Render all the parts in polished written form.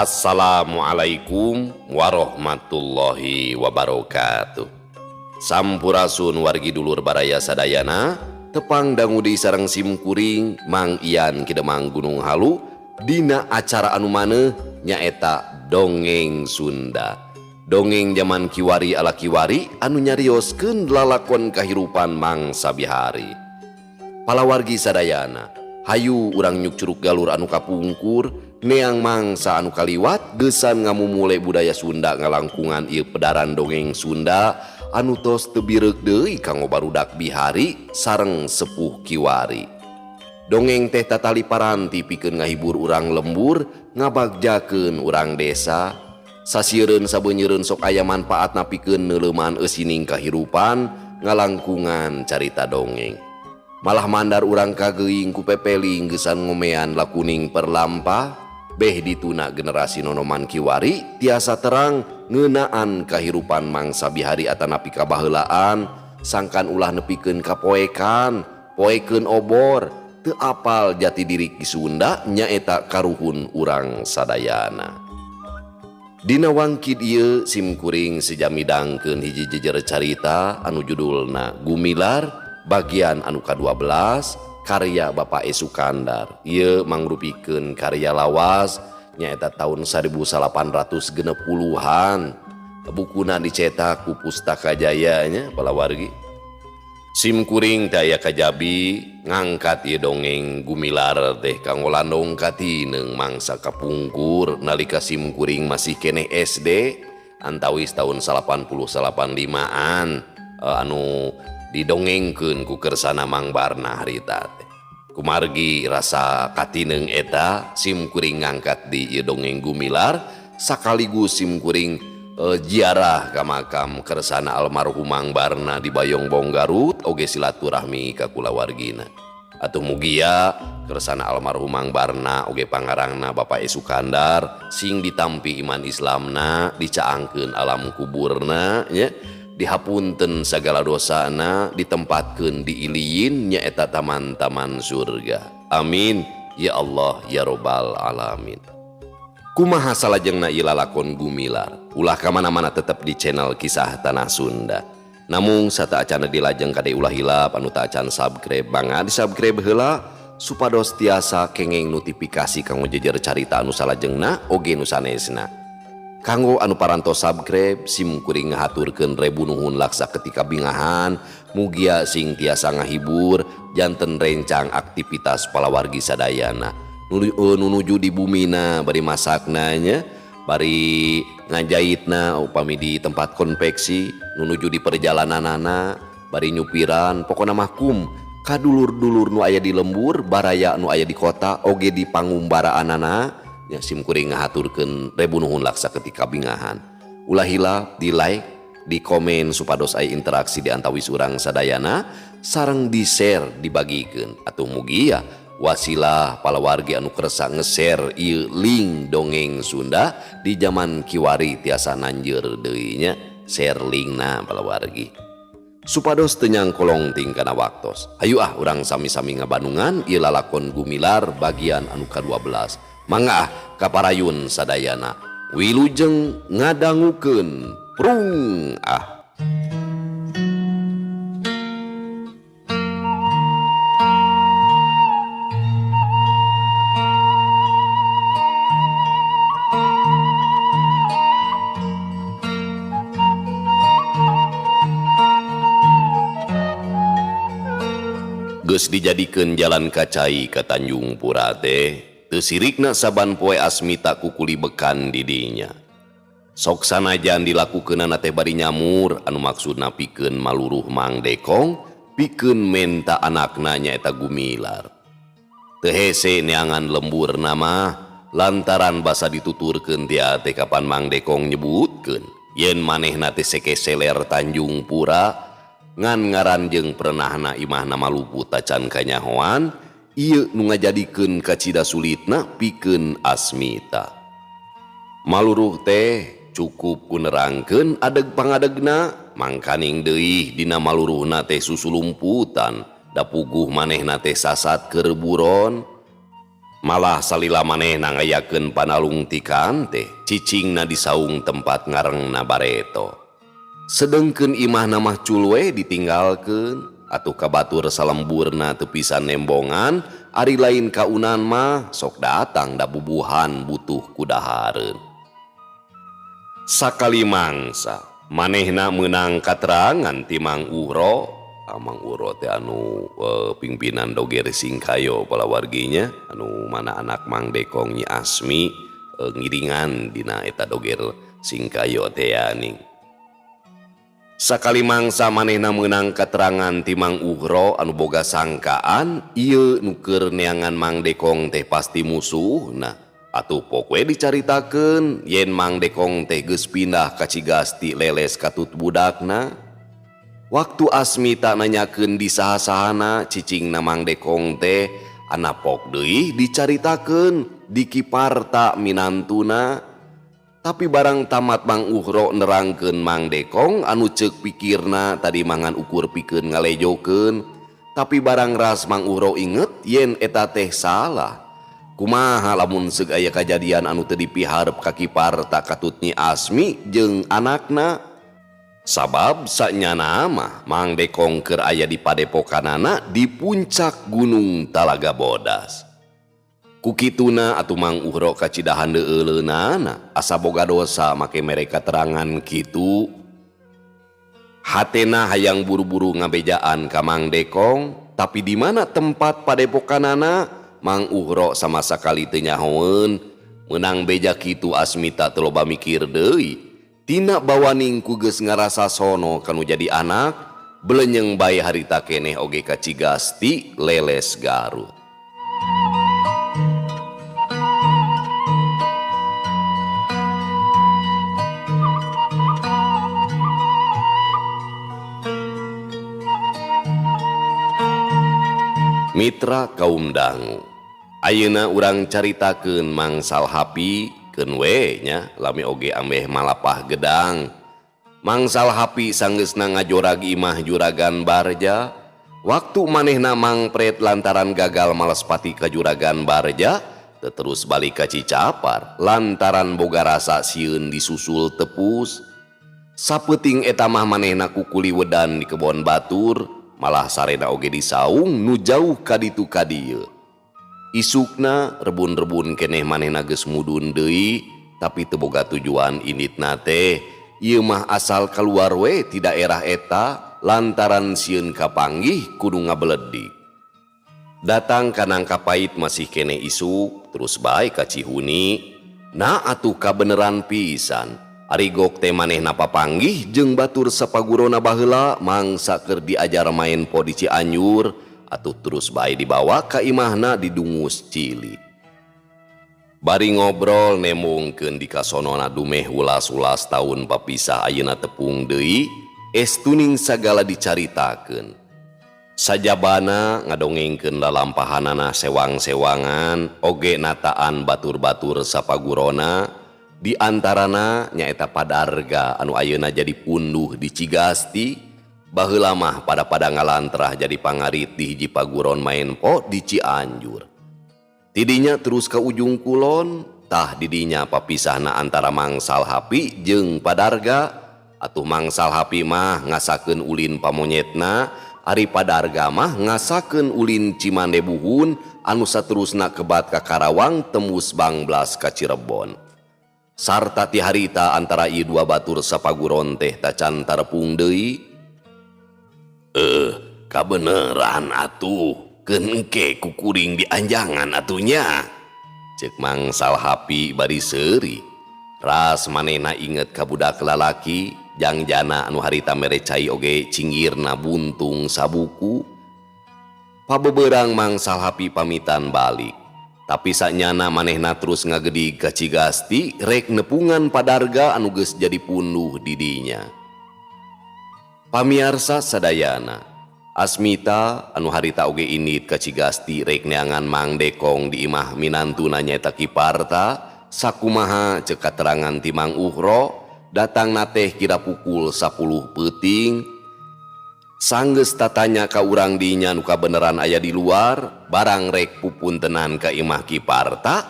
Assalamualaikum warahmatullahi wabarakatuh. Sampurasun wargi dulur baraya sadayana, tepang dangu deui sareng sim kuring Mang Ian Ki Demang Gunung Halu dina acara anu maneuh nyaeta Dongeng Sunda. Dongeng jaman kiwari ala kiwari anu nyarioskeun lalakon kahirupan mangsa bihari. Palawargi sadayana, hayu urang nyuk curug galur anu kapungkur, neang mangsa anu kaliwat gesan ngamumule budaya Sunda ngalangkungan ieu pedaran dongeng Sunda anu tos teu bireuk deui kanggo barudak bihari sareng sepuh kiwari. Dongeng teh tatali paranti pikeun ngahibur urang lembur, ngabagjakeun urang desa. Sasieureun sabeunyereun sok aya manfaatna pikeun neuleuman eusining kahirupan ngalangkungan carita dongeng. Malah mandar urang kageuing ku pepeling gesan ngomean lakuning perlampah, beh dituna generasi nonoman kiwari tiasa terang ngeunaan kahirupan mangsa bihari atanapi kabaheulaan, sangkan ulah nepikeun kapoekan, poekeun obor, teu apal jati diri Ki Sunda nyaeta karuhun urang sadayana. Dina wangkid ieu sim kuring sejami dangkeun hiji jejer carita anu judulna Gumilar bagian anu ka-12 karya Bapak E. Sukandar. Ieu mangrupikeun karya lawas nyaeta tahun 1860-an. Bukuna dicetak ku Pustaka Jaya nya palawargi. Sim kuring teh aya kajabi ngangkat ieu dongeng Gumilar teh kanggo landong katineung mangsa kapungkur nalika sim kuring masih keneh SD antawis tahun 80-85an anu didongengkeun ku Kersana Mang Barna harita teh. Kumargi rasa katineung eta sim kuring ngangkat di ieu dongeng Gumilar sakaligus sim kuring ziarah ka makam Kersana almarhum Mang Barna di Bayongbong Garut oge silaturahmi ka kulawargina. Atuh mugia Kersana almarhum Mang Barna oge pangarangna Bapak E. Sukandar sing ditampi iman Islamna, dicaangkeun alam kuburna nya, dihapunten sagala dosana, ditempatkeun di iliyin nyaeta taman-taman surga. Amin ya Allah ya robbal alamin. Kumaha salajengna ieu lalakon Gumilar? Ulah ka mana-mana tetep di channel Kisah Tanah Sunda. Namung sateuacanna dilajeng kade ulah hilap anu teu acan subscribe mangga di subscribe heula supados tiasa kengeng notifikasi kanggo jejer carita anu salajengna oge nu sanesna. Kanggo anu parantos subscribe sim kuring ngahaturkeun rebu nuhun laksa ketika bingahan, mugia sing tiasa ngahibur janten rencang aktivitas palawargi sadayana. Nunuju di bumina bari masakna nya, bari ngajaitna upami di tempat konveksi, nunuju di perjalananana bari nyupiran, pokona mah kum kadulur-dulur nu aya di lembur, baraya nu aya di kota oge di pangumbaraanana nya, sim kuring ngahaturkeun rebu nuhun laksa ketika bingahan. Ulah hilap di like, di komen supados aya interaksi di antawis urang sadayana sareng di share dibagikeun. Atuh mugia wasilah palawargi anu kersa nge-share ieu link dongeng Sunda di zaman kiwari tiasa nanjeur deui nya, share linkna palawargi supados teu nyangkolong ting kana waktos. Hayu ah urang sami-sami ngabanungan ieu lalakon Gumilar bagian anu ka-12. Mangga ah kaparayun sadayana wilujeng ngadangukeun prung ah. Geus dijadikeun jalan kacai ka Tanjung Pura teh, teu sirikna saban poe Asmita kukuli bekan di dinya. Sok sanajan dilakukeunana teh bari nyamur anu maksudna pikeun maluruh Mang Dekong, pikeun menta anakna nyaeta Gumilar. Teu hese neangan lemburna mah lantaran basa dituturkeun tia teh kapan Mang Dekong nyebutkeun yen manehna teh seke seler Tanjung Pura ngan ngaran jeung pernahna imahna maluput tacan kanyahoan, ieu nu ngajadikeun kacida sulitna pikeun Asmita. Maluruh teh cukup ku nerangkeun adeg pangadegna, mangkaning deui dina maluruhna teh susulumputan, da puguh manehna teh sasat keur buron. Malah salila manehna ngayakeun panalungtikan teh cicingna di saung tempat ngarengna bareto. Sedengkeun imahna mah cul we ditinggalkeun atuh ka batur salemburna teu pisan nembongan ari lain kaunan mah sok datang da bubuhan butuh kudahareun. Sakali mangsa manehna meunang katerangan ti Mang Uro. Mang Uro teh anu pimpinan Doger Singkayo palawarginya anu mana anak Mang Dekong Nyi Asmi ngiringan dina eta Doger Singkayo teh ning. Sakali mangsa manehna meunang katerangan ti Mang Uro anu boga sangkaan ieu nu keur neangan Mang Dekong teh pasti musuhna. Atuh pok we dicaritakeun yen Mang Dekong teh geus pindah ka Cigasti leles katut budakna. Waktu Asmita nanyakeun di saha-sahana cicingna Mang Dekong teh anapok deui dicaritakeun di Kiparta minantuna. Tapi barang tamat Mang Uhro nerangkeun Mang Dekong anu ceuk pikirna tadi mangan ukur pikeun ngalejokeun. Tapi barang ras Mang Uhro inget yen eta teh salah. Kumaha lamun seug aya kajadian anu teu dipiharep ka Kiparta katut Nyi Asmi jeung anakna. Sabab sanyana mah Mang Dekong keur aya di padepokanana di puncak Gunung Talaga Bodas. Kukituna atuh Mang Uhro kacidahan deuleunaana asa boga dosa make mere katerangan kitu. Hatena hayang buru-buru ngabejaan ka Mang Dekong, tapi di mana tempat padepokanana Mang Uhro sama sakali teu nyahoeun. Meunang beja kitu Asmita teu loba mikir deui. Tina bawaning ku geus ngarasa sono kanu jadi anak, belenyeng bae harita keneh oge ka Cigasti leles Garut. Mitra kaum dangu, ayeuna urang caritakeun Mang Salhapi keun we nya lami oge ambeh malapah gedang. Mang Salhapi sanggeusna ngajorag imah Juragan Barja. Waktu manehna mangpret lantaran gagal malespati ka Juragan Barja, terus balik ka Cicapar lantaran boga rasa sieun disusul tepus. Sapeuting eta mah manehna kukuli wedan di kebon batur, malah sarena oge disaung nu jauh ka ditu ka dieu. Isukna rebun-rebun keneh manehna geus mudun deui, tapi teu boga tujuan inditna teh. Ieu mah asal kaluar we ti daerah eta lantaran sieun kapanggih kudu ngabeledig. Datang ka Nangkapait masih keneh isuk, terus bae ka Cihuni. Nah atuh kabeneran pisan. Ari gok teh manehna papanggih jeung batur sapagurona baheula mangsa keur diajar main po di Cianjur. Atuh terus bae dibawa ka imahna di Dungus Cili. Bari ngobrol nemungkeun di kasonona dumeh ulas-ulas taun papisah ayeuna tepung deui, estuning sagala dicaritakeun. Sajabana ngadongengkeun lalampahanana sewang-sewangan oge nataan batur-batur sapagurona, di antarana nyaeta Padarga anu ayeuna jadi punduh di Cigasti. Baheula mah pada-pada ngalantrah jadi pangarit di hiji paguron main po di Cianjur. Tidinya terus ke ujung kulon, tah didinya papisahna antara Mang Salhapi jeung Padarga. Atuh Mang Salhapi mah ngasakeun ulin pamonyetna, ari Padarga mah ngasakeun ulin Cimande Buhun anu saterusna kebat ka Karawang tembus Bangblas ka Cirebon. Sarta ti harita antara ieu dua batur sapaguron teh tacan tarepung deui. Kabeneran atuh, keun engke kukuring di anjangan atunya. Ceuk Mang Salhapi bari seuri. Ras manehna inget ka budak lalaki, jangjana anu harita mere cai oge cinggirna buntung sabuku. Pabeberang Mang Salhapi pamitan balik. Tapi sanyana manehna terus ngagedig ka Cigasti rek nepungan Padarga anu geus jadi punduh di dinya. Pamiarsa sadayana, Asmita anu harita oge indit ka Cigasti rek neangan Mang Dekong di imah minantuna nyaeta Ki Parta, sakumaha ceuk katerangan ti Mang Uhro, datang nateh kira pukul 10 peuting. Sanggeus tatanya ka urang dinya nu kabeneran aya di luar, barang rek pupuntenan ka imah Ki Parta,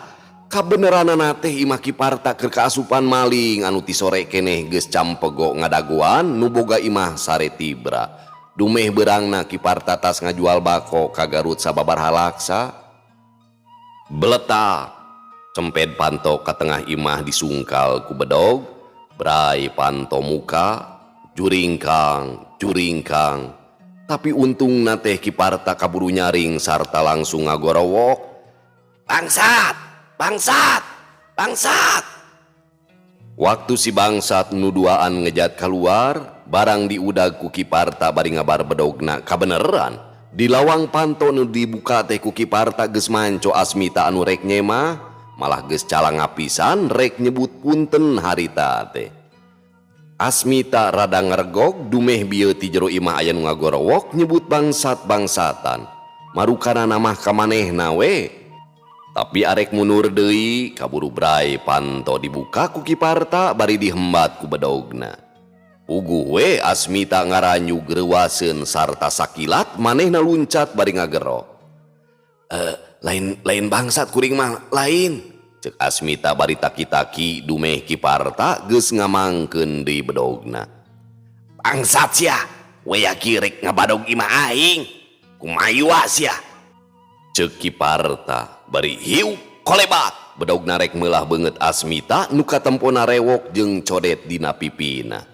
kabeneranana teh imah Ki Parta keur kaasupan maling anu ti sore keneh geus campego ngadagoan nu boga imah sare tibra. Dumeh beurangna Ki Parta tas ngajual bako ka Garut sababaraha laksa. Beletak cemped panto ka tengah imah disungkal ku bedog, brai panto muka, juringkang, juringkang. Tapi untungna teh Ki Parta kaburu nyaring sarta langsung ngagorowok. Bangsat, bangsat, bangsat. Waktu si bangsat nu duaan ngejat keluar, barang diudag ku Ki Parta bari ngabar bedogna kabeneran. Di lawang panto nu dibuka teh ku Ki Parta geus manco Asmita anu rek nyemah, malah geus calang ngapisan rek nyebut punten harita teh. Asmita rada ngeregog dumeh bieu ti jero imah aya nu ngagorowok nyebut bangsat-bangsatan. Marukana mah ka manehna we. Tapi arek mundur deui kaburu brai panto dibuka ku Ki Parta bari dihembat ku bedogna. Puguh we Asmita ngaranyu greuwaseun sarta sakilat manehna luncat bari ngagero. Lain bangsat kuring mah lain. Cek Asmita bari taki-taki dumeh Ki Parta geus ngamangkeun deui bedogna. Bangsat sia, we yaki rek ngabadog imah aing. Kumayua sia. Cek Ki Parta bari hiu kolebat bedogna rek meulah beungeut Asmita nu katempona rewok jeung codet dina pipina.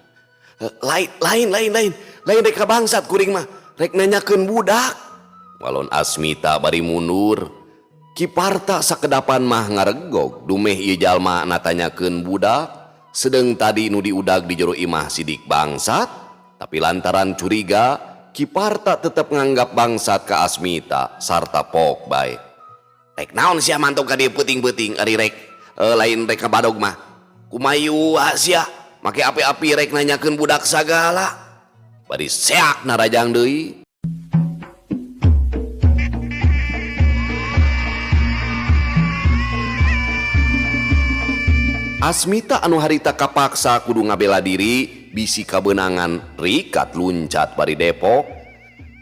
Lain lain lain lain lain rek ka bangsat kuring mah rek nanyakeun budak. Walon Asmita bari mundur. Ki Parta sakedapan mah ngaregog dumeh ieu jalma natanyakeun budak sedeng tadi nu diudag di jero imah sidik bangsat, tapi lantaran curiga Ki Parta tetep nganggap bangsat ka Asmita sarta pok bae. Rek naon sia mantok ka dieu peuting-peuting ari rek lain rek ka badog mah. Kumayu sia make api-api rek nanyakeun budak sagala. Bari seak narajang deui. Asmita anu harita kapaksa kudu ngabela diri bisi kabeunangan rikat luncat bari Depok.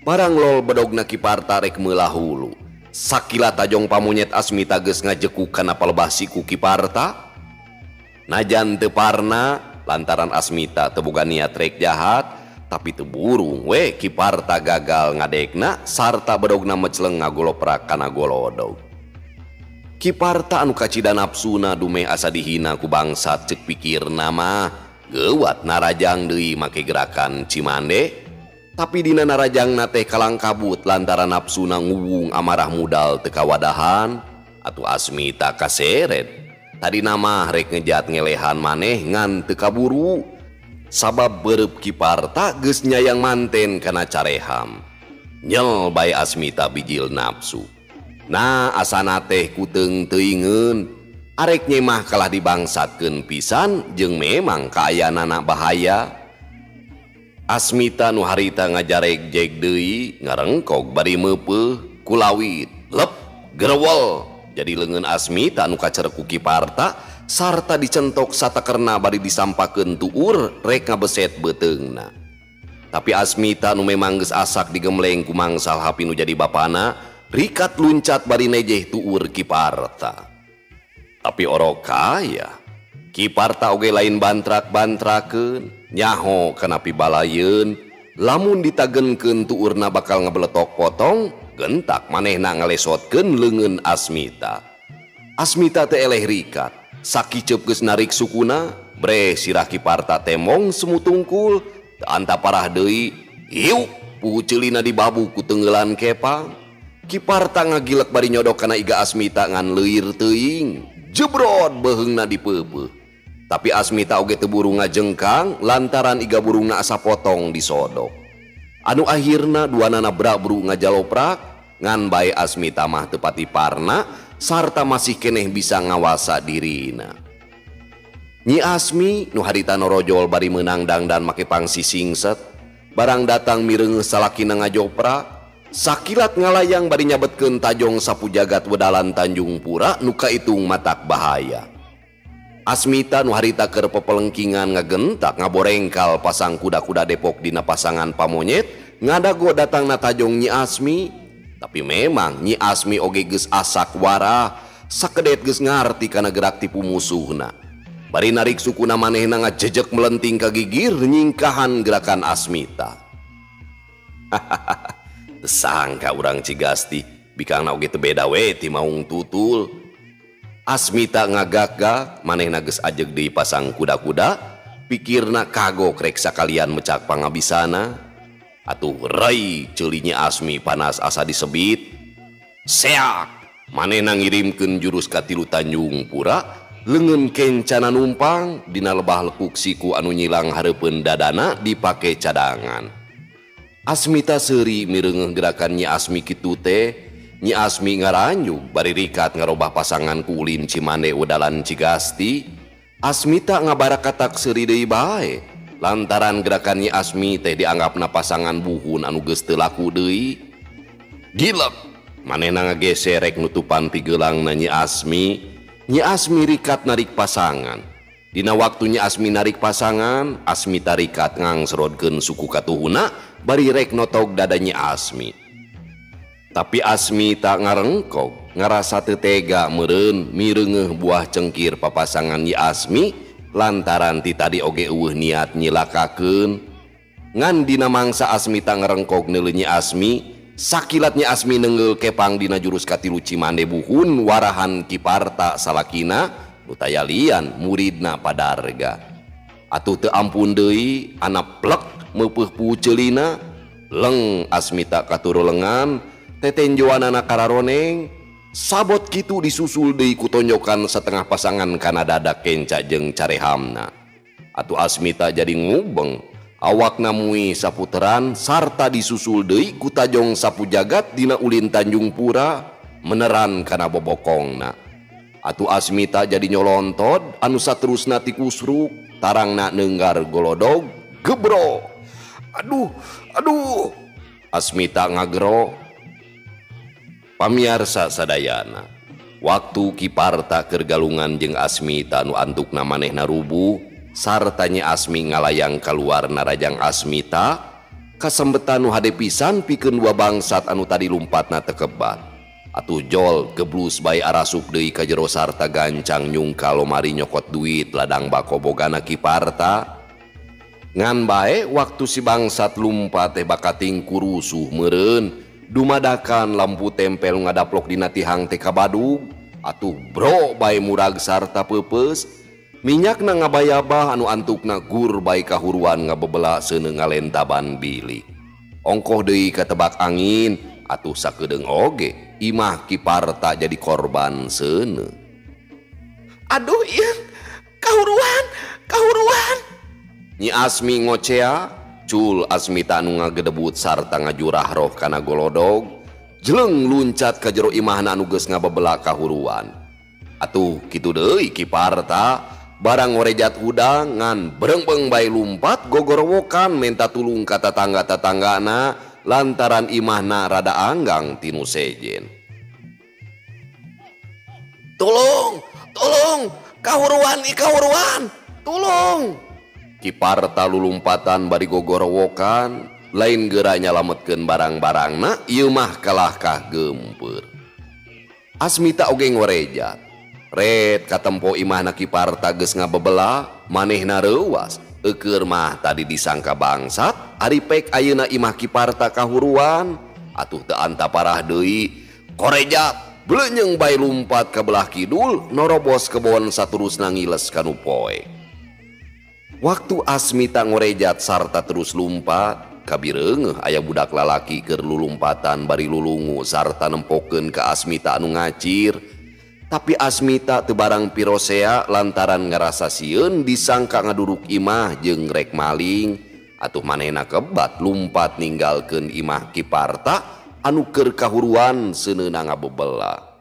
Barang lol bedogna Ki Parta rek meulah hulu. Sakila tajong pamunyet Asmita geus ngajekuk kana palebah siku Ki Parta. Najan teu parna lantaran Asmita teu boga niat rek jahat, tapi teu burung we Ki Parta gagal ngadekna sarta bedogna mecleng ngagoloprak kana golodog. Ki Parta anu kacida nafsuna dumeh asa dihina ku bangsat cek pikirna mah geuwat narajang deui make gerakan Cimande. Tapi dina narajangna teh kalang kabut lantaran nafsuna nguwung amarah mudal teu kawadahan atuh Asmita kaseret. Tadi nama rek ngejat ngelehan maneh ngan teu kaburu sabab beureub Ki Parta geus nyayang manten kana careham. Nyel bae Asmita bijil nafsu. Nah asana teh kuteung teuingeun arek nyemah kalah dibangsatkeun pisan jeung memang kaayaanana bahaya. Asmita nu harita ngajarek jeg deui ngarengkog bari meupeuh kulawit lep gerewel. Jadi leungeun Asmita nu kacerek ku Ki Parta sarta dicentok satakerna bari disampakeun tuur rek ngabeset beuteungna. Tapi Asmita nu memang geus asak digemleng ku Mang Salhapi nu jadi bapana rikat luncat bari nejeh tuur Ki Parta. Tapi orok kaya Ki Parta oge lain bantrak-bantrakeun nyaho kana pibalayeun lamun ditagenkeun tuurna bakal ngebeletok potong gentak manehna ngalesotkeun leungeun Asmita. Asmita teh eleh rikat sakiceup geus narik sukuna breh sirah Ki Parta temong semu tungkul teu anta parah deui hiu puhu ceulina dibabu ku tenggelan kepang. Ki Parta ngagilek bari nyodok kana iga Asmita ngan leuir teuing jebrot beuheungna dipeubeuh. Tapi Asmita oge teu buru ngajengkang lantaran iga burungna asa potong disodok. Anu akhirna duanana brabru ngajaloprak ngan bae Asmita mah teu pati parna sarta masih keneh bisa ngawasa dirina. Nyi Asmi nu harita norojol bari meunang dangdan make pangsi singset barang datang mireungeuh salakina ngajoprak sakilat ngalayang bari nyabetkeun tajong sapu jagat wedalan Tanjung Pura nu kaitung matak bahaya. Asmita nu harita keur pepelengkingan ngagentak ngaborengkal pasang kuda-kuda Depok dina pasangan pamonyet ngadago datangna tajong Nyi Asmi. Tapi memang Nyi Asmi oge geus asak warah, sakedet geus ngarti kana gerak tipu musuhna. Bari narik sukuna manehna ngajejek melenting ka gigir nyingkahan gerakan Asmita. Teu sangka urang Cigasti bikangna oge teu beda we ti maung tutul. Asmita ngagak-gak manehna geus ajeg deui pasang kuda-kuda, pikirna kagok rek sakalian mecak pangabisana. Atuh rai ceuli Nyi Asmi panas asa disebit. Seak manehna ngirimkeun jurus ka tilu Tanjung Pura. Leungeun kencana numpang dina lebah lekuk siku anu nyilang hareupeun dadana dipake cadangan. Asmita seuri mireungeuh gerakan Nyi Asmi kitu teh. Nyi Asmi ngaranjug bari rikat ngarobah pasangan ku ulin Cimande wedalan Cigasti. Asmita ngabarakatak seuri deui bae lantaran gerakan Nyi Asmi teh dianggapna pasangan buhun anu geus teu laku deui. Gilep manehna ngageser rek nutupan pigeulangna Nyi Asmi. Nyi Asmi rikat narik pasangan. Dina waktu Nyi Asmi narik pasangan, Asmita rikat ngangsrodkeun suku katuhuna bari rek notog dada Nyi Asmi. Tapi Asmi tak ngarengkog, ngarasa teu tega meureun mireungeuh buah cengkir papasangan Nyi Asmi lantaran ti tadi oge eueuh niat nyilakakeun. Ngan dina mangsa Asmita ngarengkog neuleuh Nyi Asmi, sakilat Nyi Asmi nenggel kepang dina jurus katilu Cimande buhun warahan Kiparta salakina nu tayalian muridna Padarga. Atuh teu ampun deui anak plek meupeuh puceulina, leng Asmita katuru lengan, tetenjoanana kararoneng, sabot kitu disusul deui ku tonjokan setengah pasangan kana dada kenca jeung carehamna. Atuh Asmita jadi ngubeng. Awakna mui saputeran sarta disusul deui ku tajong sapu jagat dina ulin Tanjung Pura meneran kana bobokongna. Atuh Asmita jadi nyolontod anu saterusna ti kusruk tarangna neunggar golodog gebro. Aduh, aduh. Asmita ngagero. Pamiarsa sadayana, waktu Kiparta keur galungan jeung Asmita nu antukna manehna rubuh sarta Nyi Asmi ngalayang kaluar narajang Asmita, kasembetan nu hade pisan pikeun dua bangsat anu tadi lumpatna teu kebat. Atuh jol geblus bae arasup deui ka jero sarta gancang nyungka lomari nyokot duit ladang bako bogana Kiparta. Ngan bae waktu si bangsat lumpat teh bakating kurusuh meureun, dumadakan lampu tempel ngadaplok dina tihang teh kabadug. Atuh bro bae murag sarta peupeus. Minyakna ngabayabah anu antukna gur bae kahuruan ngabebela seuneu ngalentaban bilik. Ongkoh deui katebak angin, atuh sakedeung oge imah Kiparta jadi korban seuneu. Aduh ieu, kahuruan, kahuruan. Nyi Asmi ngocea, cul Asmita anu ngagedebut sarta ngajurah roh kana golodog, jeleng luncat ka jero imahna anu geus ngabebela kahuruan. Atuh kitu deui Kiparta. Barang ngorejat hudang ngan berengbeng bae lumpat gogorowokan menta tulung ka tatangga-tatanggana lantaran imahna rada anggang tinu sejen. Tolong, tolong, kahuruan kahuruan, tolong. Kiparta lulumpatan bari gogorowokan, lain geura nyalametkeun barang-barangna, ieu mah kalahkah geumpeur. Asmita oge ngorejat. Red katempo imahna Kiparta geus ngabebela, manehna reuwas. Eukeur mah tadi disangka bangsat, ari pek ayeuna imah Kiparta kahuruan. Atuh teu anta parah deui. Korejat, bleunyeng bae lumpat ka belah kidul, norobos kebon saturusna ngiles ka nu poe. Waktu Asmita ngorejat sarta terus lumpat, kabireungeuh aya budak lalaki keur lulumpatan bari lulungu sarta nempokeun ka Asmita anu ngacir. Tapi Asmita teu barang pirosea lantaran ngarasa sieun disangka ngaduruk imah jeung rek maling. Atuh manehna kebat lumpat ninggalkeun imah Kiparta anu keur kahuruan seuneuna ngabebela.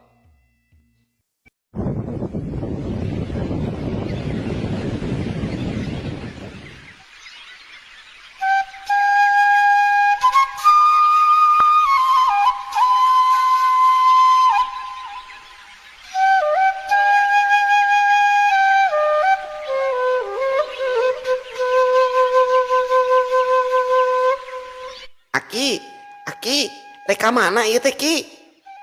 Rek ka mana ieu teh Ki?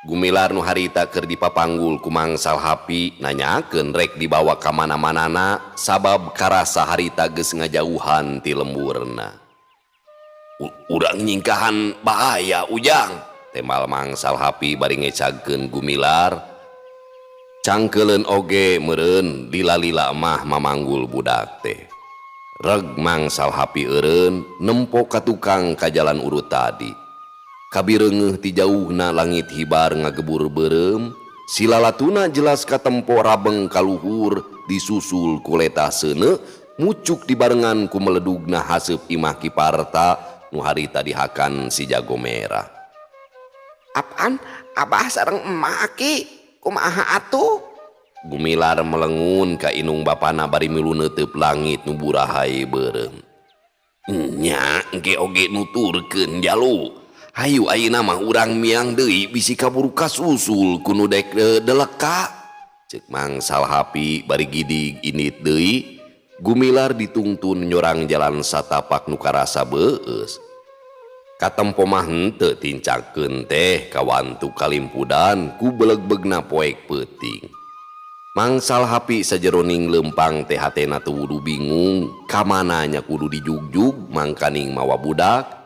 Gumilar nu harita keur dipapanggul ku Mang Salhapi nanyakeun rek dibawa ka mana-manana sabab karasa harita geus ngajauhan ti lemburna. Urang nyingkahan bahaya Ujang, tembal Mang Salhapi bari ngecagkeun Gumilar. Cangkeuleun oge meureun lila-lila mah mamanggul budak teh. Reg Mang Salhapi eureun nempo ka tukang ka jalan urut tadi. Kabireungeuh ti jauhna langit hibar ngagebur beureum, silalatuna jelas katempo rabeng kaluhur disusul ku letah seuneu mucuk dibarengan ku meledugna haseup imah Ki Parta nu harita dihakan si jago merah. Apaan abah sareng emak Ki? Kumaha atuh? Gumilar melengun ka inung bapana bari milu neuteup langit nu burahay beureum. Nya engke oge nuturkeun jalu. Hayu ayeuna mah urang miang deui bisi kaburu kasusul ku nu dek deleka. Ceuk Mang Salhapi bari gidig indit deui. Gumilar ditungtun nyorang jalan satapak nu karasa beueus. Katempo mah henteu tincakeun teh kawantu kalimpudan ku belegbegna poek peuting. Mang Salhapi sajeroning leumpang teh hatena teu wudu bingung kamana nya kudu dijugjug mangkaning mawa budak.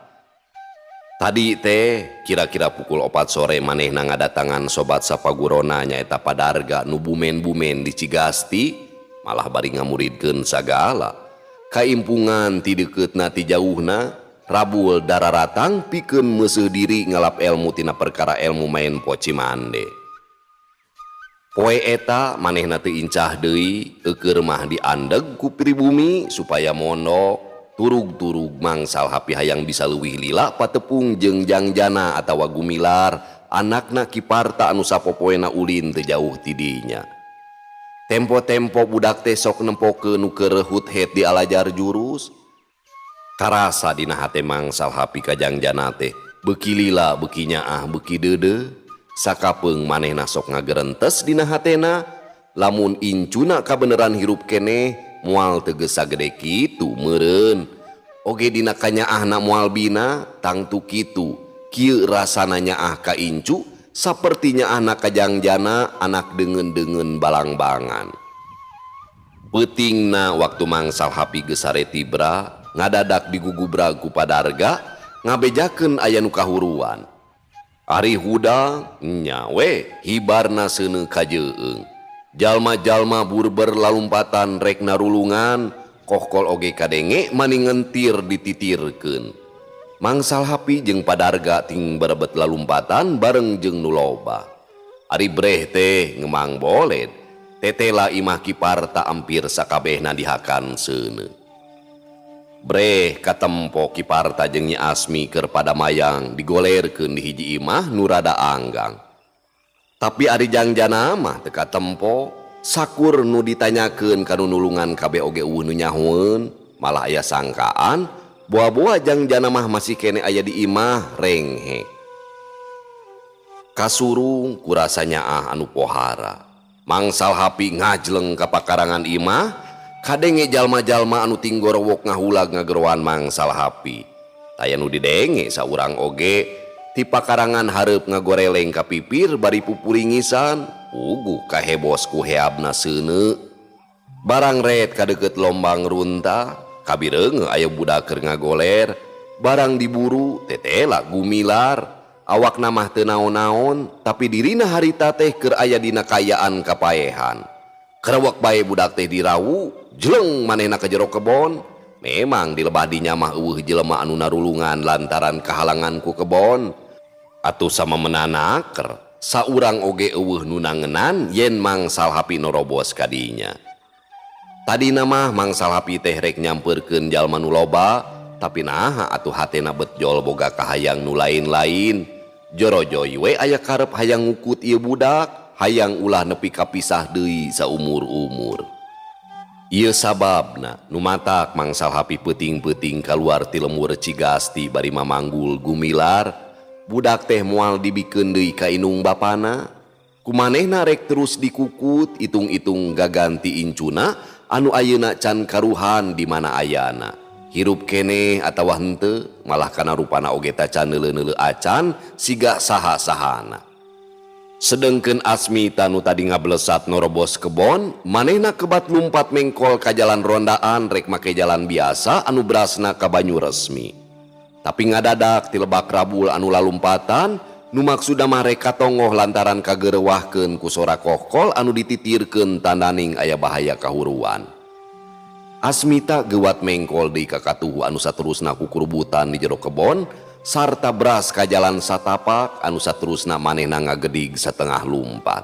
Tadi teh kira-kira pukul 4 sore manehna ngadatangan sobat sapagurona nyaeta Padarga nu bumen-bumen di Cigasti malah bari ngamuridkeun sagala. Kaimpungan ti deukeutna ti jauhna rabul dararatang pikeun meuseuh diri ngalap elmu tina perkara elmu main poci mande. Poe eta manehna teu incah deui eukeur mah diandeg ku pribumi supaya mondok. Turug-turug Mang Salhapi hayang bisa leuwih lila patepung jeung Jangjana atawa Gumilar anakna Ki Parta anu sapopoena ulin teu jauh ti dinya. Tempo-tempo budak teh sok nempokeun nu keur rehut het di alajar jurus. Karasa dina hate Mang Salhapi ka Jangjana teh beuki lila beuki nyaah beuki deudeuh. Sakapeung manehna sok ngagerentes dina hatena lamun incuna kabeneran hirup keneh moal teges sagede kitu meureun. Oge dina kanyaahna moal bina tangtu kitu. Kieu rasana nyaah ka incu saperti nyaahna ka Jangjana anak deungeun-deungeun balangbangan. Peutingna waktu Mang Salhapi geus sare tibra ngadadak digugubrag ku Padarga ngabejakeun aya nu kahuruan. Ari hudang nya we hibarna seuneu kajeung. Jalma-jalma burber lalumpatan rek narulungan, kohkol oge kadenge mani ngentir dititirkeun. Mang Salhapi jeung Padarga ting berebet lalumpatan bareng jeung nu loba. Ari breh teh ngemang boled, tetela imah Ki Parta ampir sakabehna dihakan seuneu. Breh katempo Ki Parta jeung Nyi Asmi keur padamayang digolerkeun di hiji imah nu rada anggang. Tapi ari Jangjana mah teu katempo, sakur nu ditanyakeun ka nu nulungan kabeh oge eueuh nu nyahoeun, malah aya sangkaan boa-boa Jangjana mah masih kene aya di imah renghek. Kasurung kurasa nyaah anu pohara. Mang Salhapi ngajleng ka pakarangan imah, kadenge jalma-jalma anu tinggorowok ngahulag ngageroan Mang Salhapi. Taya nu didenge saurang oge ti pakarangan hareup ngagoreleng ka pipir bari pupuringisan, puguh kahebos ku heabna seuneu. Barang ret ka deukeut lombang runta, kabireungeuh aya budak keur ngagoler, barang diburu tetela Gumilar. Awakna mah teu naon-naon, tapi dirina harita teh keur aya dina kaayaan kapaehan. Kerewek bae budak teh dirawu, jleng manehna ka jero kebon. Memang di lebah dinya mah eueuh jelema anu narulungan lantaran kahalangan ku kebon. Atuh sama menanaker, saurang oge eueuh nu nangenan yen Mang Salhapi norobos ka dinya. Tadina mah Mang Salhapi teh rek nyampeurkeun jalma nu loba, tapi naha atuh hatena betjol boga kahayang nu lain-lain. Jorojoy we aya karep hayang ngukut ieu budak, hayang ulah nepi kapisah deui saumur-umur. Ieu sababna nu matak Mang Salhapi peuting-peuting kaluar ti lembur Cigasti bari mamanggul Gumilar. Budak teh moal dibikeun deui ka inung bapana. Kumanehna rek terus dikukut hitung-hitung gaganti incuna anu ayeuna can karuhan di mana ayana. Hirup keneh atawa henteu, malah kana rupana oge tacan neuleu-neuleu acan siga saha-sahana. Sedengkeun Asmita nu tadi ngablesat norobos kebon, manehna kebat lumpat mengkol ka jalan rondaan rek make jalan biasa anu brasna ka Banyu Resmi. Tapi ngadadak ti lebak rabul anu lalumpatan, nu maksudna mah rek katongoh lantaran kagerewahkeun ku sora kokol anu dititirkeun tandaning aya bahaya kahuruan. Asmita gewat mengkol deui ka katuhu anu saterusna kukurubutan di jero kebon, sarta bras ka jalan satapak anu saterusna manehna ngagedig satengah lumpat.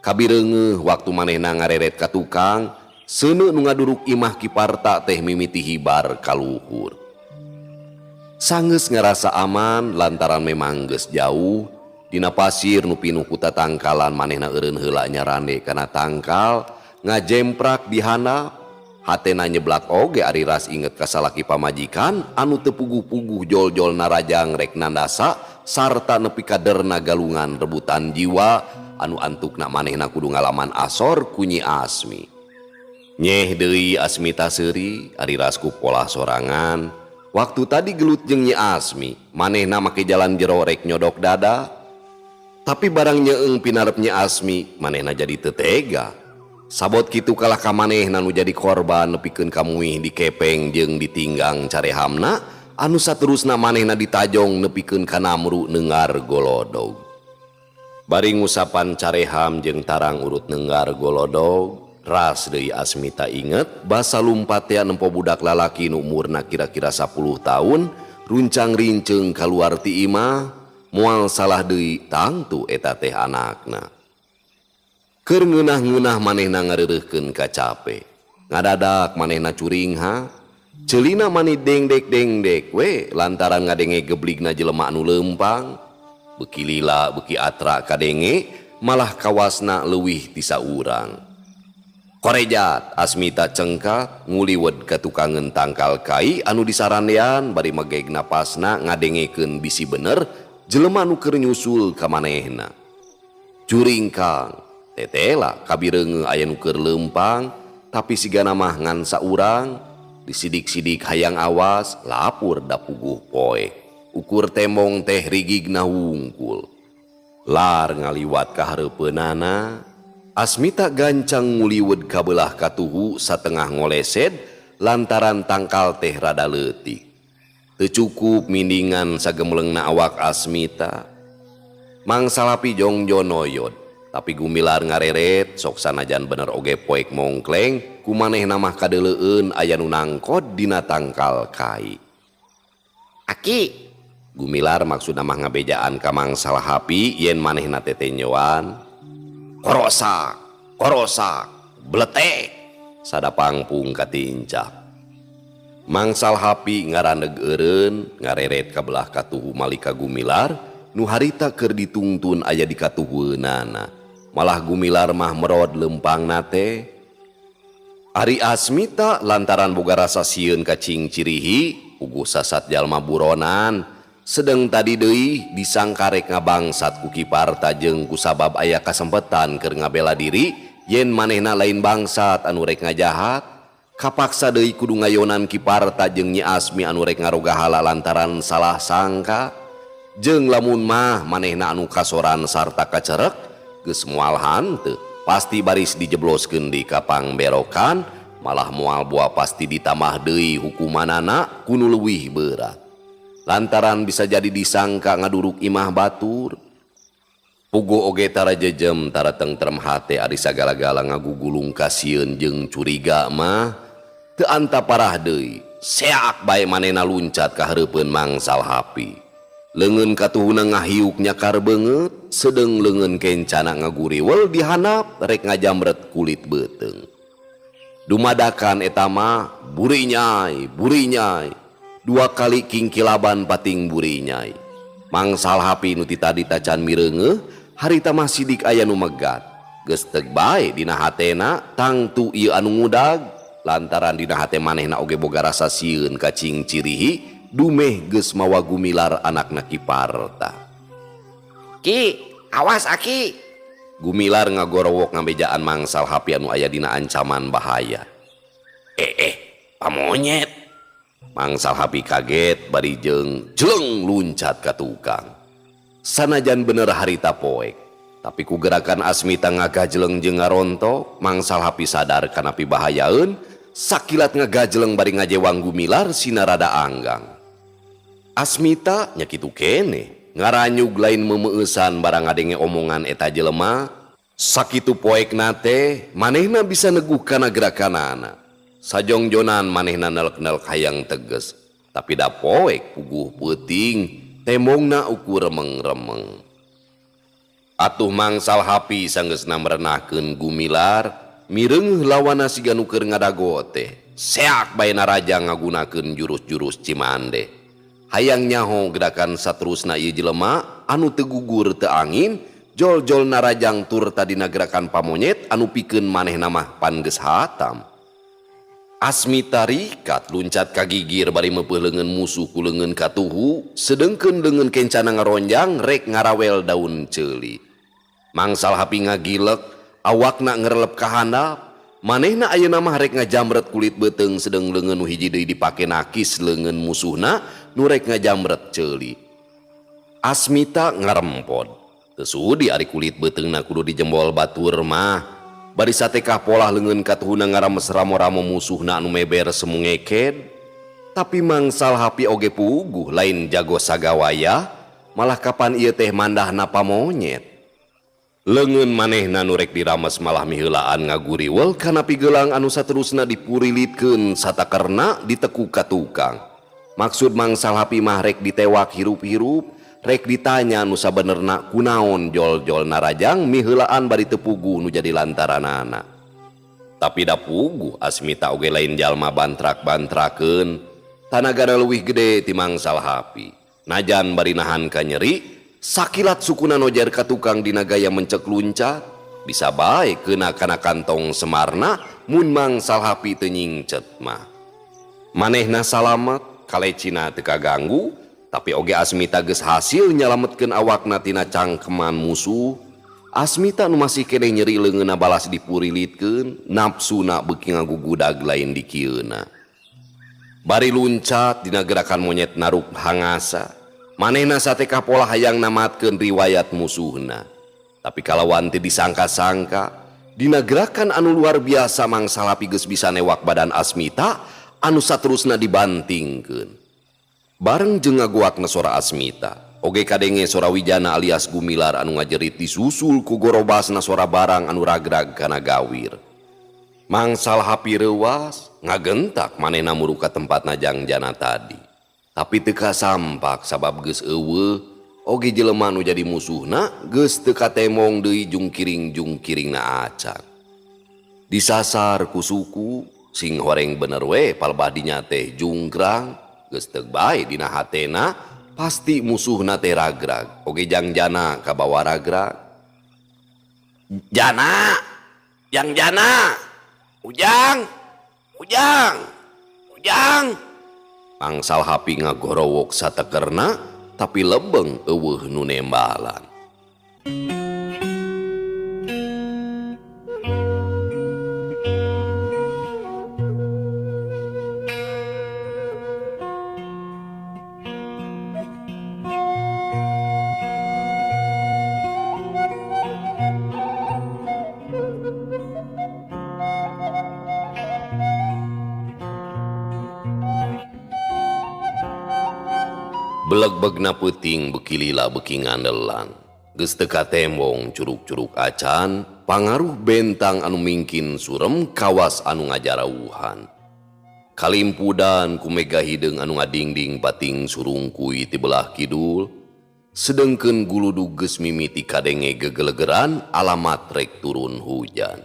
Kabireungeuh waktu manehna ngareret ka tukang, seuneu nu ngaduruk imah Ki Parta teh mimiti hibar ka luhur. Sanggeus ngarasa aman lantaran memang geus jauh, dina pasir nu pinuh ku tatangkalan manehna eureun heula nyarande kana tangkal, ngajemprak di handap. Hatena nyeblak oge ari ras inget ka salaki pamajikan anu teu puguh-puguh jol-jol narajang rek nandasa sarta nepi ka derna galungan rebutan jiwa anu antukna manehna kudu ngalaman asor ku Nyi Asmi. Nyeh deui Asmita seuri ari ras ku polah sorangan. Waktu tadi gelut jeung Nyi Asmi, manehna make jalan jero rek nyodok dada. Tapi barang nyeeng pinarep Nyi Asmi, manehna jadi teu tega. Sabot kitu kalah ka manehna nu jadi korban nepikeun ka muih dikepeng jeung ditinggang carehamna anu saterusna manehna ditajong nepikeun ka namru neungar golodog. Bari ngusapan careham jeung tarang urut neunggar golodog, ras deui Asmita inget basa lumpat tea nempo budak lalaki nu umurna kira-kira 10 tahun runcang rinceung kaluar ti imah, moal salah deui tangtu eta teh anakna. Keur ngeunah-ngeunah manehna ngareureuhkeun kacape. Ngadadak manehna curingha, ceulina mani dengdek-dengdek we lantaran ngadenge gebligna jelema anu leumpang. Beuki lila beuki atra kadenge, malah kawasna leuwih ti saurang. Korejat Asmita cengkak nguliwed ka tukangeun tangkal kai anu disarandean bari megeg napasna ngadengekeun bisi bener jelema nu keur nyusul ka manehna. Curingkang tetela kabireungeung aya nu keur leumpang tapi sigana mah ngan saurang disidik-sidik hayang awas lapur da puguh poe. Ukur tembong teh rigigna wungkul. Lar ngaliwat ka hareupeunana Asmita gancang nguliwed ka beulah katuhu satengah ngolesed lantaran tangkal teh rada leutik. Teu cukup mindingan sagemelengna awak Asmita. Mangsalapi jongjon noyod, tapi Gumilar ngareret sok sanajan bener oge poek mongkleng ku manehna mah kadeuleueun aya nu nangkod dina tangkal kai. Aki. Gumilar maksudna mah ngabejaan ka Mangsalahapi yen manehna teh tenyoan. Korosak, korosak, bletek, sada pangpung katincak. Mangsalhapi ngarandeg eureun, ngareret ka belah katuhu malika Gumilar, nu harita keur ditungtun aya di katuhueunana. Malah Gumilar mah merod lempangna teh. Ari Asmita lantaran boga rasa sieun ka cingcirihi, puguh sasat jalma buronan. Sedeng tadi deui disangka rek ngabangsat ku Ki Parta jeung kusabab aya kasempetan keur ngabela diri yen manehna lain bangsat anu rek ngajahat. Kapaksa deui kudu ngayonan Ki Parta jeung Nyi Asmi anu rek ngarogahala lantaran salah sangka. Jeung lamun mah manehna anu kasoran sarta kacerek geus moal hanteu, pasti baris dijebloskeun di kapang berokan, malah moal boa pasti ditambah deui hukumanana ku nu leuwih berat. Lantaran bisa jadi disangka ngaduruk imah batur. Puguh oge tara jejem tara tengtrem hate ari sagala-gala ngagugulung kasieun jeung curiga mah teu anta parah deui. Seak bae manehna luncat ka hareupeun Mangsalhapi. Leungeun katuhuna ngahiuk nyakar beungeut, sedeung leungeun kencana ngaguriwel di handap rek ngajamret kulit beuteung. Dumadakan eta mah burinyai, burinyai. Dua kali kingkilaban pating burinyai. Mangsalhapi nu ti tadi tacan mireungeuh, harita mah sidik aya nu megat. Geus teug bae dina hatena tangtu ieu anu ngudag, lantaran dina hate manehna oge boga rasa sieun ka cingcirihi, dumeh geus mawa Gumilar anakna Ki Parta. Ki, awas Aki. Gumilar ngagorowok ngabejaan Mangsalhapi anu aya dina ancaman bahaya. Pamonyet. Mang Salhapi kaget bari jeung jeleng luncat ka tukang. Sanajan bener harita poek, tapi ku gerakan Asmita ngagajeleng jeung ngarontok, Mang Salhapi sadar kana pibahayaeun, sakilat ngagajeleng bari ngajewang Gumilar sina rada anggang. Asmita nya kitu keneh, ngaranyug lain meumeusan barang ngadenge omongan eta jelema. Sakitu poekna teh manehna bisa neguh kana gerakanana. Sajongjonan manehna nelek-nelek hayang teges, tapi da poek puguh peuting, tembongna ukur remeng-remeng. Atuh Mang Salhapi sanggeusna merenahkeun Gumilar, mireungeuh lawana siga nu keur ngadago teh. Seak bae naraja ngagunakeun jurus-jurus Cimande. Hayang nyaho gerakan saterusna ieu jelema anu teu gugur teu angin, jol-jol narajang tur tadina gerakan pamonyet anu pikeun manehna mah pan geus hatam. Asmita rikat luncat ka gigir bari meupeuh leungeun musuh ku leungeun katuhu, sedengkeun leungeun kencana ngaronjang rek ngarawel daun ceuli. Mang Salhapi ngagilek, awakna ngerelep ka handap, manehna ayeuna mah rek ngajamret kulit beuteung sedeng leungeun nu hiji deui dipake nakis leungeun musuhna nu rek ngajamret ceuli. Asmita ngarempod. Teu sudi ari kulit beuteungna kudu dijembol batur mah. Bari satekah polah leungeun katuhuna ngarames ramo-ramo musuhna anu meber semu ngeked. Tapi Mang Salhapi oge puguh lain jago sagawaya, malah kapan ieu teh mandahna pamonyet. Leungeun manehna nu rek dirames malah miheulaan ngaguriwel kana pigelang anu saterusna dipurilitkeun satakerna diteku ka tukang. Maksud Mang Salhapi mah rek ditewak hirup-hirup, rek ditanya nu sabenerna kunaon jol-jol narajang miheulaan bari teu puguh nu jadi lantaranana. Tapi da puguh Asmita oge lain jalma bantrak-bantrakeun, tanagana leuwih gede ti Mang Salhapi. Najan bari nahan ka nyeri, sakilat sukuna nojer ka tukang dina gaya mencek luncat, bisa bae keuna kana kantong semarna mun Mang Salhapi teu nyingcet mah. Manehna salamet, kalecina teu kaganggu, tapi oge Asmita geus hasil nyalametkeun awakna tina cangkeman musuh. Asmita nu masih keneh nyeri leungeunna balas dipurilitkeun, nafsuna beuki ngagugudag lain dikieuna. Bari luncat dina gerakan monyet naruk hangasa, manehna satekah pola hayang namatkeun riwayat musuhna. Tapi kalawan teu disangka-sangka, dina gerakan anu luar biasa Mang Salhapi geus bisa newak badan Asmita anu saterusna dibantingkeun. Bareng jeung ngaguakna sora Asmita, oge kadenge sora Wijana alias Gumilar anu ngajerit disusul ku gorobasna sora barang anu ragrag kana gawir. Mang Salhapi reuwas, ngagentak manehna muru ka tempatna Jangjana tadi. Tapi teu kasampak sabab geus eueuh, oge jelema nu jadi musuhna geus teu katemong deui jungkiring-jungkiringna acan. Disasar ku suku, sing horeng bener we palebah dinya teh jungkrang. Geus teu bae dina hatena, pasti musuhna teh ragrag. Oge Jangjana kabawa ragrag. Jana, Jangjana, Ujang, Ujang, Ujang. Mang Salhapi ngagorowok satekerna, tapi lebeng eueuh nu nembalan. Beleg-begna peuting beuki lila beuki ngandelan. Geus teu katembong curug-curug acan, pangaruh bentang anu mingkin surem kawas anu ngajarauhan. Kalimpudan ku mega hideung anu ngadingding pating surungkuy ti belah kidul, sedengkeun guludug geus mimiti kadenge gegelegeran alamat rek turun hujan.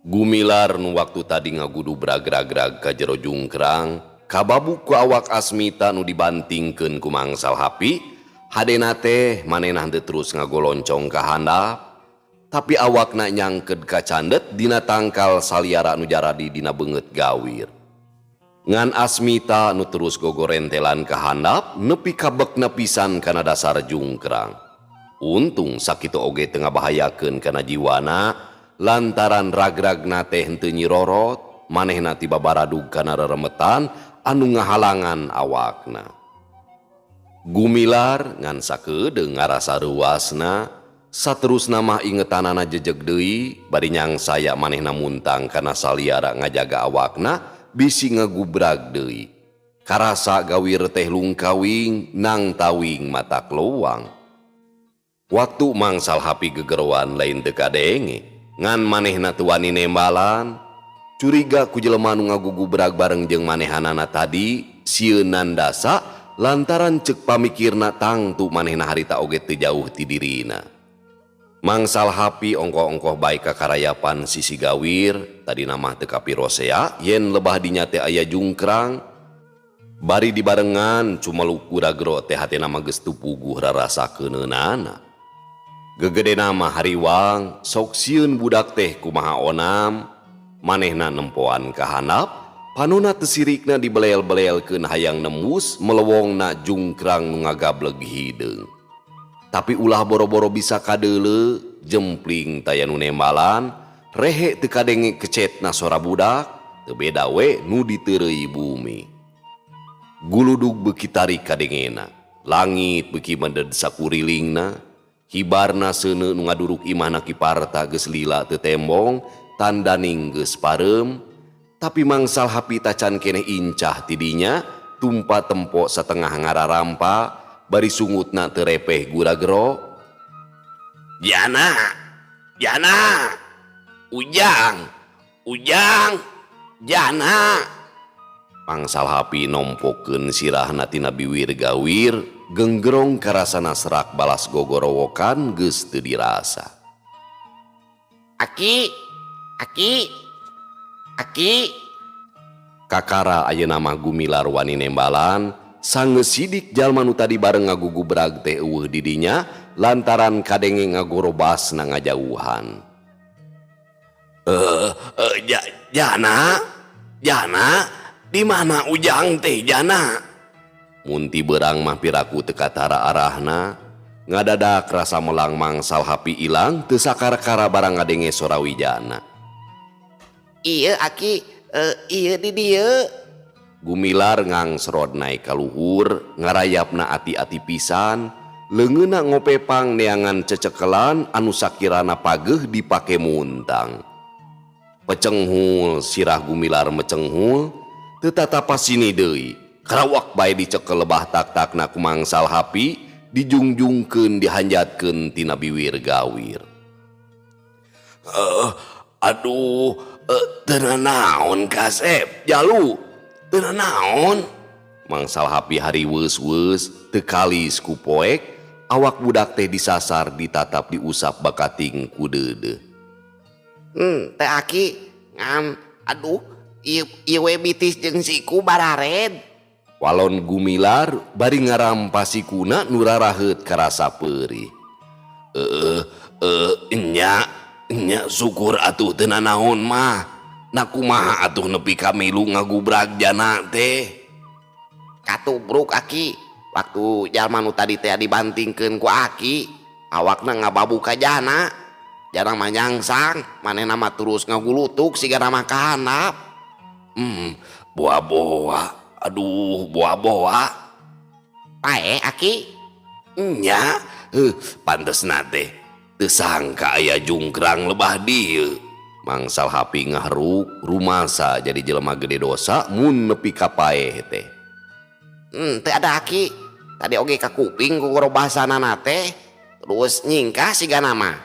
Gumilar nu waktu tadi ngagudu bragrag-grag ka jero jungkrang, kababuk ku awak Asmita nu dibantingkeun ku Mang Salhapi, hadena teh manehna henteu terus ngagoloncong ka handap, tapi awakna nyangkeud ka candet dina tangkal saliara nu jaradi dina beungeut gawir. Ngan Asmita nu terus gogorentelan ka handap nepi ka bekna pisan kana dasar jungkrang. Untung sakitu oge teu ngabahayakeun kana jiwana lantaran ragragna teh henteu nyirorot, manehna tiba baradug kana reremetan anu ngahalangan awakna. Gumilar ngan sakedeung ngarasa reuasna, saterusna mah ingetanana jejeg deui bari nyangsaya manehna muntang kana saliara ngajaga awakna bisi ngagubrag deui. Karasa gawir teh lungkawing nang tawing mata kelowang. Waktu mangsal hapi gegeroan lain teu kadenge, ngan manehna teu wani nembalan. Curiga ku jelema nu ngagugubrag bareng jeung manehanana tadi sieun nandasa lantaran ceuk pamikirna tangtu manehna harita oge teu jauh ti dirina. Mangsal hapi ongkoh-ongkoh bae ka karayapan sisi gawir, tadina mah teu kapirosea yen lebah dinya teh aya jungkrang. Bari dibarengan cumeluk guragro teh hatena mah geus teu puguh rarasa keuneunana. Gegedena mah hariwang sok sieun budak teh kumaha onam, manehna nempoan ka handap, panona teu sirikna dibelel-belelkeun hayang nembus melewongna jungkrang nu ngagableg hideung. Tapi ulah boro-boro bisa kadeuleu, jempling taya nu nembalan, rehe teu kadenge kecetna sora budak, teu beda we nu diteureuy bumi. Guludug beuki tarik kadengena, langit beuki mended sakurilingna, hibarna seuneu nu ngaduruk imahna Ki Parta geus lila teu tembong, tandaning geus pareum, tapi mangsal hapi tacan keneh incah tidinya, tumpa tempo satengah ngararampa, bari sungutna teu repeh guragero. Jana, Jana, Ujang, Ujang, Jana. Mangsal hapi nompokeun sirahna tina biwir gawir, genggerong karasana serak balas gogorowokan geus teu dirasa. Aki, aki, aki. Kakara ayeuna mah Gumilar wani nembalan, sangeus sidik jalma nu tadi bareng ngagugubrag teh eueuh di dinya lantaran kadenge ngagorobasna ngajauhan. Jana, Jana, di mana Ujang teh Jana? Munti berang mah piraku teu katara arahna, ngadadak rasa melang mangsal hapi ilang teu sakara-kara barang ngadenge sora Wijana. Ieu aki, ieu di dieu. Gumilar ngangsrod naik ka luhur, ngarayapna ati-ati pisan, leungeunna ngopepang neangan cecekelan anu sakirana pageuh dipake muntang. Pecenghul sirah Gumilar mecenghul, teu tatapa sini deui. Karawak bae dicekel lebah tak-takna ku mangsal hapi, dijungjungkeun dihanjatkeun tina biwir gawir. Aduh, teu nanaon kasep, jalu, teu nanaon. Mangsal hapi hariweus-weus teu kalis ku poek, awak budak teh disasar ditatap diusap bakating ku deudeuh. Teh aki, ngan, aduh, ieu we bitis jeung siku barared. Walon Gumilar bari ngarampas sikuna nu raraheut karasa peurih. Nya, nya syukur atuh teu nanaon mah. Na kumaha atuh nepi ka milu ngagubrag jana teh. Katubruk aki, waktu jalma nu tadi teh dibantingkeun ku aki, awakna ngababu ka jana. Jana mah nyangsang, manehna mah terus ngagulutuk siga mah ka handap. Boa-boa. Aduh, boa-boa. Pae aki? Nya, pantesna teh teu sangka aya jungkrang lebah dieu. Mangsal hapi ngahruk, rumasa jadi jelema gede dosa mun nepi ka paeh teh. Teu ada aki. Tadi oge ka kuping ku gorobasanana teh, terus nyingkah sigana mah.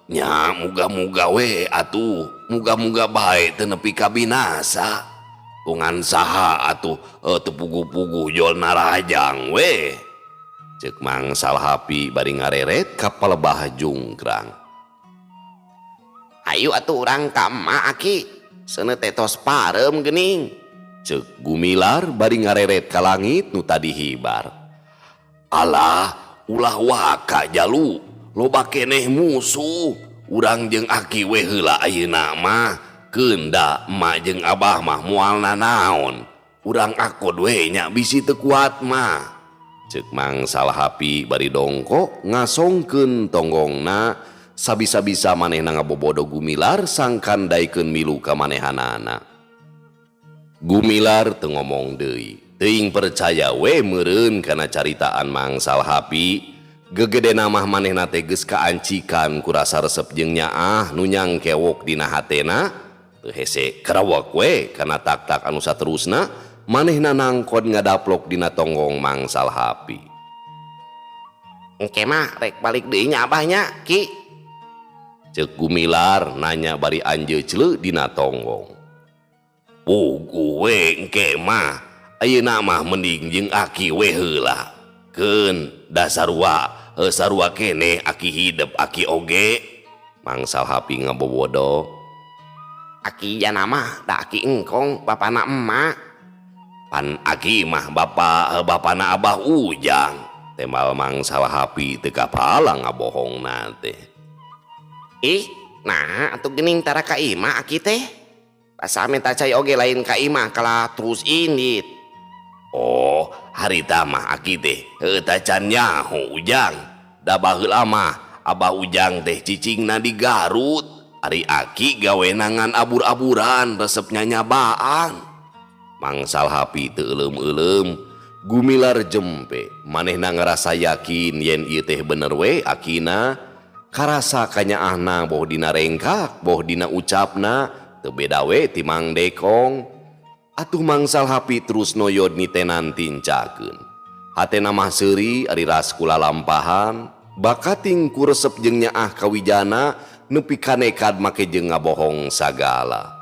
Nya muga-muga we atuh, muga-muga bae teu nepi ka binasa. Tungan saha atuh teu puguh-puguh jol narajang we. Ceuk mangsal hapi bari ngareret ka palebah jungkrang. Ayo atuh urang ka emak aki, seuneu teh tos pareum geuning. Ceuk Gumilar bari ngareret ka langit nu tadi hibar. Alah, ulah waka jalu, loba keneh musuh. Urang jeung aki we heula ayeuna mah. Keunda emak jeung abah mah moal nanaon. Urang akod we nya bisi teu kuat mah. Ceuk mangsal hapi bari dongkok ngasongkeun tonggongna sabisa-bisa manehna ngabobodo Gumilar sangkan daekeun milu ka manehanana. Gumilar teu ngomong deui. Teuing percaya we meureun kana caritaan Mang Salhapi. Gegedena mah manehna teh geus kaancikan ku rasa resep jeung nyaah nu nyangkewok dina hatena. Teu hese karawak we kana tak-tak anu saterusna manehna nangkon ngadaplok dina tonggong Mang Salhapi. Engke mah rek balik deui nya abah nya, Ki. Ceuk Gumilar nanya bari anjeucleu dina tonggong. Puguh we engke mah ayeuna mah mending jeung aki we heula. Keun da sarua sarua keneh aki hidep aki oge. Mang Salhapi ngabobodo. Aki jana mah da aki engkong bapana emak. Pan aki mah bapana Abah Ujang. Tembal Mang Salhapi teu kapala ngabohongna teh. Ih, nah atuh geuning tara ka imah aki teh. Asa minta cai oge lain ka imah kalah terus indit. Oh, harita mah aki teh heuh tacan nyaho Ujang. Da baheula mah Abah Ujang teh cicingna di Garut. Ari aki gawena ngan abur-aburan resep nyanyabaan. Mang Salhapi teu euleum-euleum, Gumilar jempe. Manehna ngarasa yakin yen ieu teh bener we akina. Karasa kanyaahna boh dina rengkak, boh dina ucapna teu beda we ti Mang Dekong. Atuh Mang Salhapi terus noyod nitenan tincakeun. Hatena mah seuri ari ras kula lampahan, bakating ku resep jeung nyaah kawijana nepi ka nekad make jeung ngabohong sagala.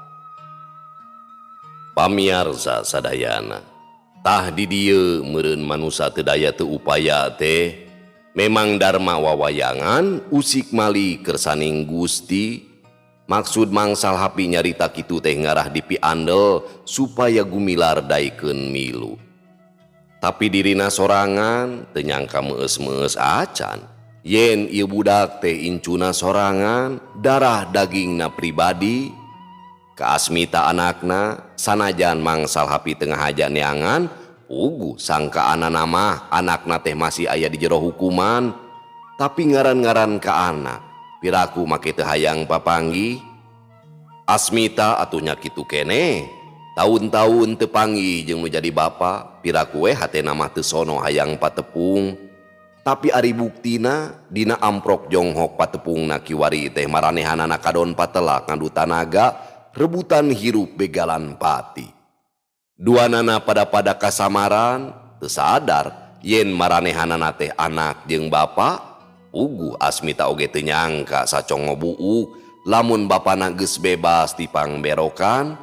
Pamiarsa sadayana, tah di dieu meureun manusa teu daya teu upaya teh memang dharma wawayangan usik mali kersaning Gusti. Maksud Mang Salhapi nyarita kitu teh ngarah dipiandel supaya Gumilar daekeun milu. Tapi dirina sorangan teu nyangka meus-meus acan. Yen ieu budak teh incuna sorangan, darah dagingna pribadi. Ka Asmita anakna sanajan Mang Salhapi teu ngahaja neangan, puguh sangkaanana mah anakna teh masih aya di jero hukuman. Tapi ngaran-ngaran ka anak, piraku make teu hayang papanggih. Asmita atuh nya kitu keneh. Taun-taun teu panggih jeung nu jadi bapa, piraku we hatena mah teu sono hayang patepung. Tapi ari buktina dina amprok jonghok patepungna kiwari teh maranehanana kadon patelak ngadu tanaga rebutan hirup begalan pati. Duanana pada-pada kasamaran teu sadar yen maranehanana teh anak jeung bapa. Puguh Asmita oge teu nyangka sacongo buuk lamun bapana geus bebas ti pangberokan.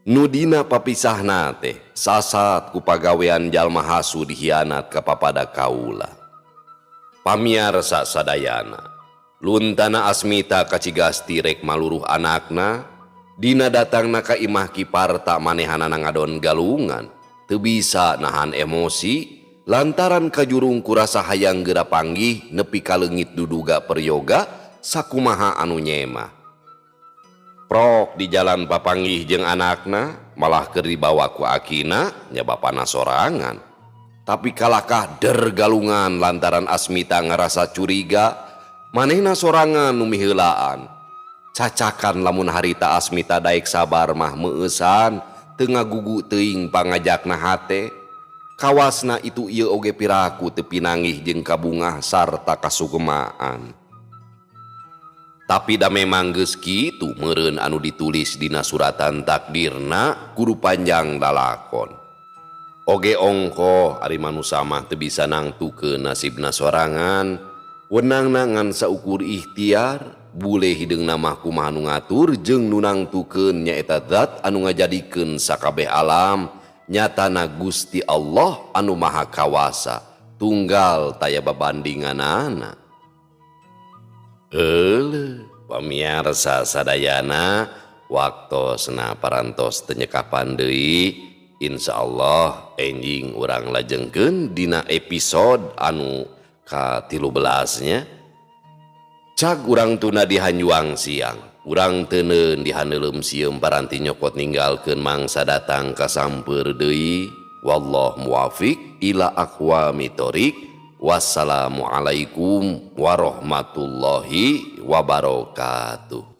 Nu dina papisahna teh sasat ku pagawean jalma hasu dihianat ka papada kaula. Pamiarsa sadayana, luntana Asmita kacigasti rek maluruh anakna, dina datangna ka imah Ki Parta manehanana ngadon galungan, teu bisa nahan emosi lantaran kajurung kurasa hayang geura panggih nepi ka leungit duduga peryoga sakumaha anu nyemah. Prok di jalan papanggih jeung anakna malah keur dibawa ku akina nya bapana sorangan. Tapi kalakah der galungan lantaran Asmita ngarasa curiga manehna sorangan nu miheulaan. Cacakan lamun harita Asmita daek sabar mah meueusan teu ngagugu teuing pangajakna hate. Kawasna itu ieu oge piraku teu pinanggih jeung kabungah sarta kasugemaan. Tapi da memang geus kitu meureun anu ditulis dina suratan takdirna kudu panjang lalakon. Oge ongkoh ari manusa mah teu bisa nangtukeun nasibna sorangan, wenangna ngan saukur ikhtiar, bule hideungna mah kumaha nu ngatur jeung nu nangtukeun nyaeta zat anu ngajadikeun sakabeh alam, nyatana Gusti Allah anu Maha Kawasa, tunggal taya babandinganana. Euleuh, pamiarsa sadayana, waktosna parantos teu nyekapan deui. Insyaallah enjing urang lajengkeun dina episode anu ka-13 nya. Cag urang tuna di hanjuang siang, urang teuneun di haneuleum sieum paranti nyokot ninggalkeun mangsa datang ka sampeur deui. Wallahu muwafiq ila aqwamit thoriq. Wassalamualaikum warahmatullahi wabarakatuh.